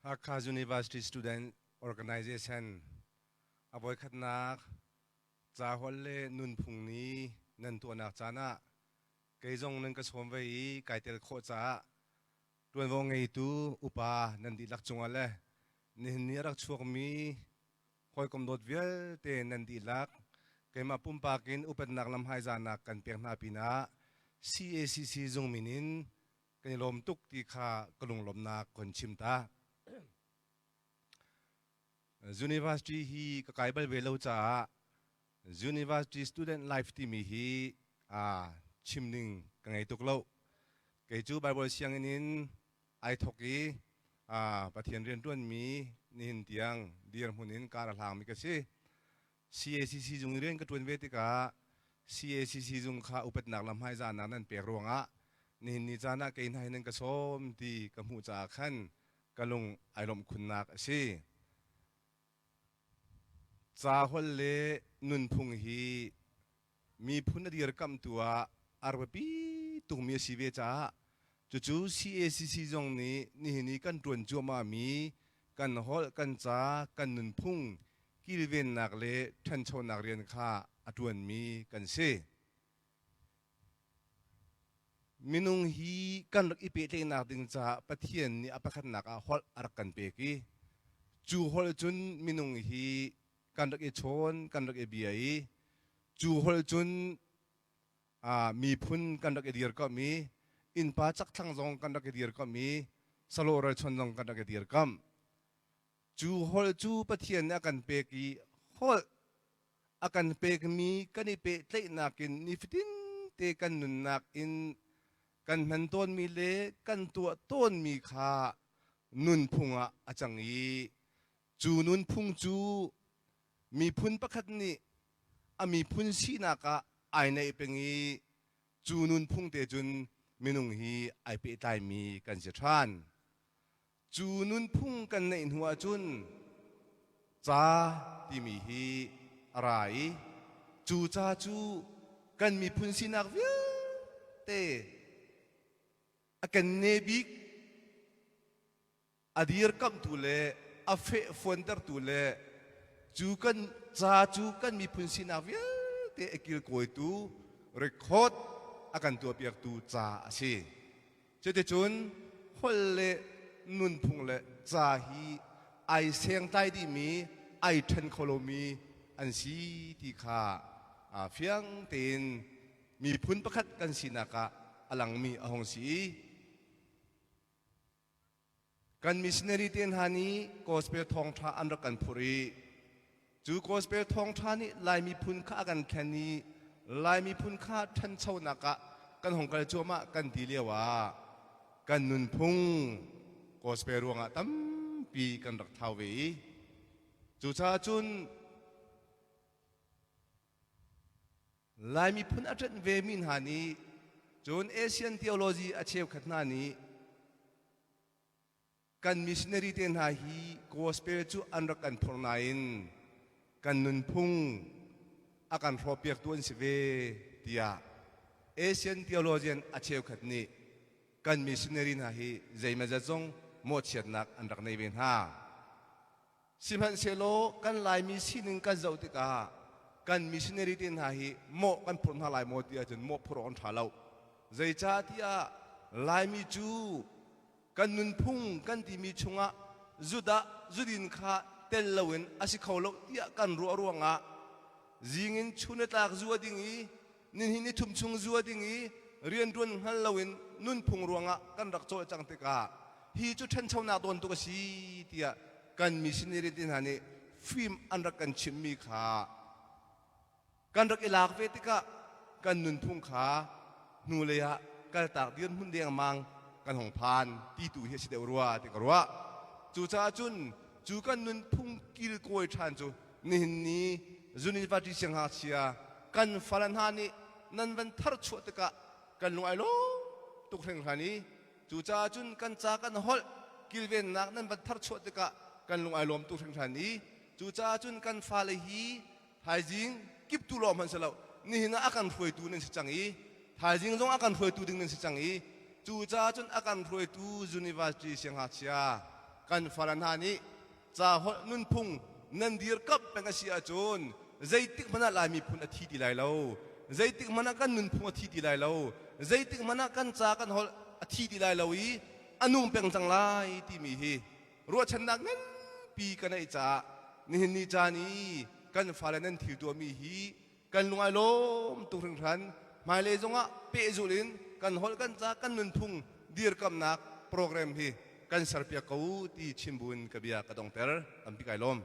Hakha University Student Organization a voikhatnak caholh le nunphung ni nan tuahnak caan ah kei zong nan ka sawm ve i kai tel khawh caah ṭuanvo ngeitu upa nan dihlak cungah le nihin ni a rak chuakmi hawikom dawt vialte nan dihlak keimah pumpak in upatnak lamhmaizanak kan pek hna pinah CACC zung min in kan i lawm tuk ti kha ka lunglawmhnak kon chim ta. University hi ka kai bal ve lo caah University student life timi hi chim ding ka ngei tuk lo. Kei cu Bible sianginn in ai thok i Pathian rianṭuanmi nihin tiang dirhmun in kar a hlangmi ka si. CACC zung i rian ka ṭuan ve tikah CACC zung kha upatnak le hmaizahnak nan pek ruangah nihin ni caan ah kei hna hi nan ka sawm ti ka hmuh caah khan ka lung ai lawmh khunnak a si. Ca holh le nunphung hi miphun a dirkamhtu ah a rak biapi tukmi a si ve caah cucu CACC zong nih nihin i kan ṭuan cuahmahmi kan holh, kan ca, kan nunphung kilvennak le ṭhanchonak rian kha a ṭuanmi kan si. Minung hi kan rak i pehtlaihnak ding caah Pathian nih a pakhatnak ah holh a rak kan pek i cu holh cun minung hi kan rak i chawn, kan rak i bia i cu holh cun miphun kan rak i dirkamh i innpa chakthlang zong kan rak i dirkamh i salawh ralchon zong kan rak i dirkamh. Cu holh cu Pathian nih a kan pek i holh a kan pekmi kan i pehtlaihnak in nifatin te kan nunnak in kan hman tawnmi le kan tuah tawnmi kha nunphung ah a cang i cu nunphung cu miphun pakhat nih a miphun sinak ah ai neih peng i cu nunphung te cun minung hi ai pehtlaimi kan si ṭhan. Cu nunphung kan neih hnu ahcun ca timi hi a ra i cu ca cu kan miphun sinak vialte a kenne bik a dirkamhtu le a fehfuantertu le cu kan ca cu kan miphun sinak vialte a kilkawitu record a kan tuahpiaktu ca a si. Cuticun holh le nunphung le ca hi ai sengtlai dihmi, ai ṭhen kho lomi an si ti kha fiang tein miphun pakhat kan sinak ah a langmi a hung si i Kan missionary te hna nih gospel thawngṭha an rak kan phurh i cu gospel thawngṭha nih Lai miphun kha a kan thlen i Lai miphun kha ṭhanchonak ah kan hong kal cuahmah kan ti lio ah kan nunphung gospel ruangah tampi kan rak thau ve i cucaah cun Lai miphun a ṭanh vemi hna nih cun Asian theology a cheukhat hna nih kan missionary te hna hi gospel cu an rak kan phurh nain kan nunphung a kan hrawhpiaktu an si ve tiah Asian theologian a cheukhat nih kan missionary hna hi zeimazat zong mawhchiatnak an rak nei ve hna. Sihmanhsehlaw kan Laimi sining kan zoh tikah kan missionary te hna hi mawh kan phurh hna lai maw ti ahcun mawh phurh awk an ṭha lo. Zeicahtiah Laimi cu kan nunphung kan timi chungah Judah zudin kha tel loin a si kho lo tiah kan ruah ruangah zing in chun a tlak zu a ding i nihin ni thum chung zu a ding i rianṭuan hngal loin nunphung ruangah kan rak cawlcang tikah hi cu ṭhanchonak dawn tuk a si tiah kan missionary te hna nih fim an rak kan chimhmi kha kan rak i lak ve tikah kan nunphung kha hnulei ah kaltak dirhmun dengmang kan hong phan ti tu hi a si deuh rua ti ka ruah. Cucaah cun cu kan nunphung kilkawi ṭhan cu nihin ni University siangngakchia kan fale hna nih nan van tharchuah tikah kan lung ai lawm tuk hringhran i cucaah cun kan ca kan holh kilvennak nan van tharchuah tikah kan lung ai lawm tuk hringhran i cucaah cun kan fale hi thaizing kiptu lawng hmanh si lo nihin ah a kan hruaitu nan si cang i thaizing zong a kan hruaitu ding nan si cang i cucaah cun a kan hruaitu university siangngakchia. kan fale hna nih ca holh nunphung nan dirkamh peng a si ahcun zeitik hmanh ah Lai miphun a thi ti lai lo, zeitik hmanh ah kan nunphung a thi ti lai lo, zeitik hmanh ah kan ca kan holh a thi ti lai lo i a nung peng cang lai timi hi ruahchannak nganpi ka neih caah nihin ni caan i kan fale nan thil tuahmi hi kan lung ai lawm tuk hringhran. Hmailei zongah pehzulh in kan holh, kan ca, kan nunphung dirkamnak program hi kan serpiak ko ti chim buin ka bia ka dongter. Tampi kai lawm.